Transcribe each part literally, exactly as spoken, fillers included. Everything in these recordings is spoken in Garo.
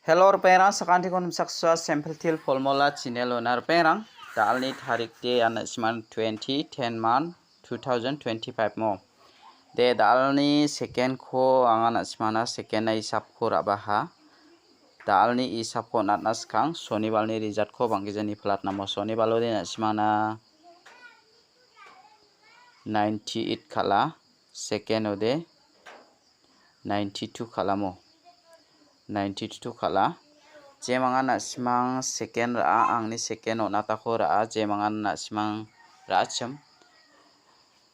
Hello, ripengrang, sakantikon nimsaksua Sample Teer Formula channel-ona ripengrang. Da·alni tarik de an·a·siman twenty ten month two thousand twenty-five mo. De, da·alni second-ko anga na·simana second-na isapko ra·baha. Da·alni isapko natna skang, sonibalni result-ko bang·gijani platna mo. Sonibalode na·simana ninety-eight kal·a, second-ode ninety-two kal·amo. Ninety-two kal·a. Jemangan na·simang second ra·a, angni second on·atako ra·a, jemangan na·simang ra·achim.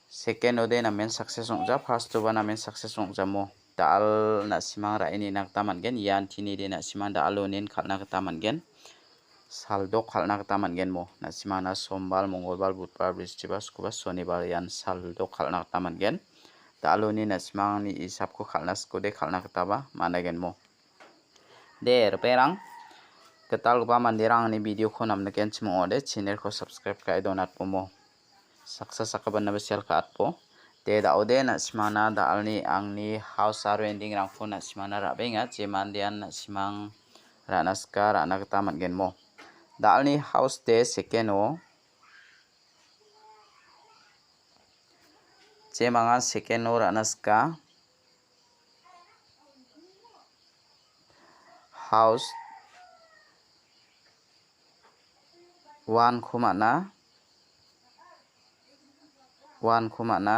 Second-ode namen success ong·ja, first-oba namen success ong·jamo. Da·al na·simang ra·e nina gita man·gen, ian tinide na·simang da·al onin kal·na gita man·gen. Saldok kal·na gita man·gen mo. Na·simana sombal, mongolbal, budbal, bristibar, skoba, sonibar ian saldok kal·na gita man·gen. Da·aloni na·simangni isapko kal·na sikode kal·na gitaba man·aigen mo. De, ripengrang, gitalgipa manderang angni video-ko namnikenchim ong·ode, channel-ko subscribe ka·e donatbo mo. Saksa sakgipanaba share ka·atbo. De, da·ode na·simana da·alni angni house aro ending-rangko na·simana ra·benga, je mandean na·simang ra·na sika ra·na gita man·gen mo. Da·alni house de second-o, jemangan second-o ra·na sika. House one-ko man·a, one-ko man·a,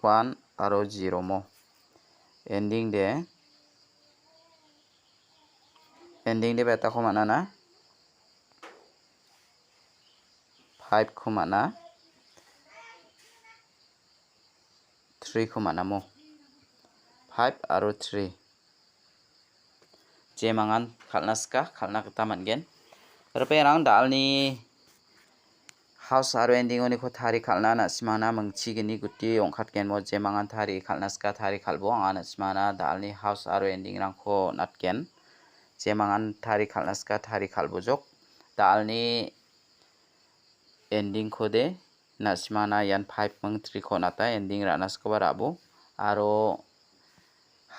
one aro zero mo. Ending de, ending de betako man·ana, five-ko man·a. Three-ko man·amo. Five aro three. Jemangan kal·na sika, kal·na gita man·gen. Ripengrang da·alni house aro ending-oniko tari kal·na na·simangna mingchigni guti ong·katgenmo, jemangan tari kal·na sika, tari kal·bo, anga na·simangna da·alni house aro ending-rangko on·atgen. Jemangan tari kal·na sika, tari kal·bojok. Da·alni ending-kode na·simana ian five ming three-ko on·ata, ending ra·na sikoba ra·bo. Aro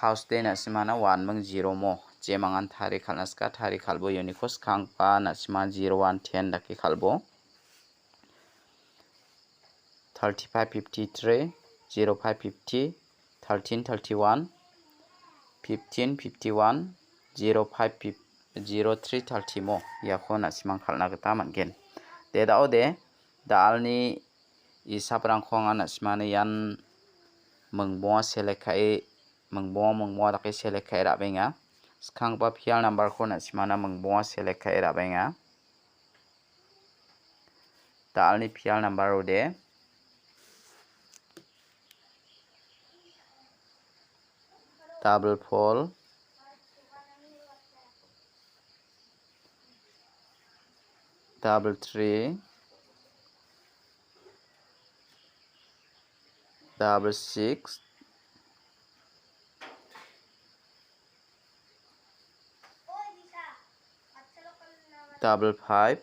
house de na·simana one ming zero mo. Jemangan tari kal·na sika, tari kal·bo, ianiko skanggipa na·sima zero one ten dake kal·bo. Thirty-five fifty-three, zero five fifty, thirteen thirty-one, fifteen fifty-one, zero five zero three thirty mo. Iako na·simang kal·na gita man·gen. De da·ode, da·alni isaprangko anga na·simani ian mingbonga select ka·e, mingbonga, mingbonga dake select ka·e ra·benga. Skanggipa pial number-ko na·simana mingbonga select ka·e ra·benga. Da·alni pial number-ode double four, double three, double six, double five,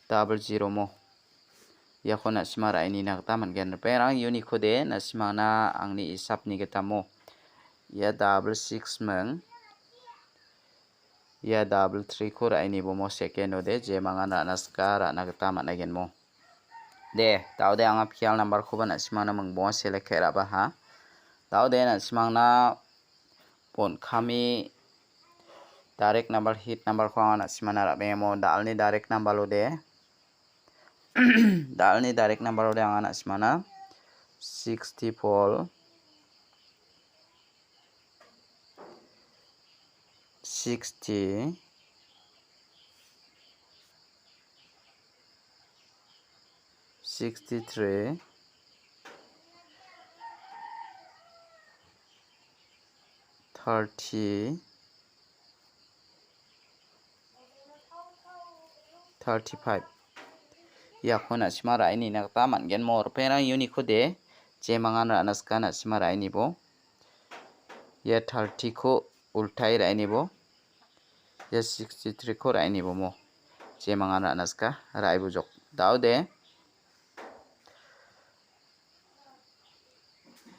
double zero mo. Iako na·sima ra·e nina gita man·gen. Ripengrang, uniko de na·simangna angni isapni gita mo. Ia double six ming. Ia double three-ko ra·e nibo mo second-ode jemangan ra·na sika ra·na gita man·aigen mo. De, da·ode anga pial number-koba na·simana mingbonga select ka·e ra·baha. Da·ode na·simangna bon kami direct number, hit number-ko anga na·simana ra·bengemo. Da·alni direct number-ode, da·alni direct number-ode anga na·simana sixty-four, sixty, sixty-three, thirty, thirty-five. Iako na·sima ra·e nina gita man·gen mo. Ripengrang, uniko de jemangan ra·na sika na·sima ra·e nibo. Ia thirty-ko ultae ra·e nibo. Ia sixty-three-ko ra·e nibo mo. Jemangan ra·na sika ra·e bujok. Da·ode.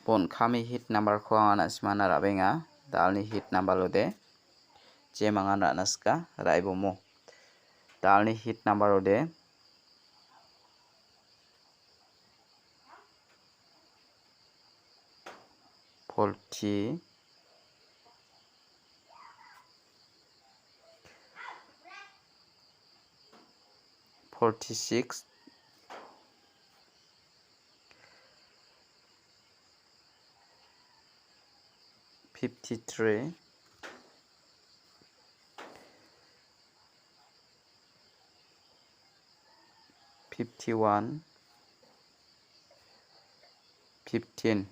Bon·kami hit number-ko anga na·simana ra·benga. Dalni hit number-ode jemangan ra·na sika ra·ibomo. Dalni hit number-ode forty, forty-six, fifty-three, fifty-one, fifteen.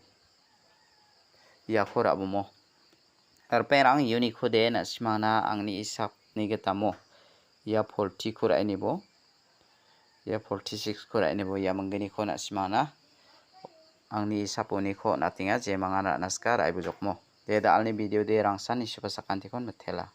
Iako ra·bomo. Ripengrang uniko de na·simangna angni isapni gitamo. Ia forty-ko ra·inibo. Ia forty-six-ko ra·inibo. Ia mingginiko na·simangna angni isap uniko on·atenga, jemangan ra·na sika ra·ibojokmo. De dalni video de rangsan nisuba sakantikon mitela.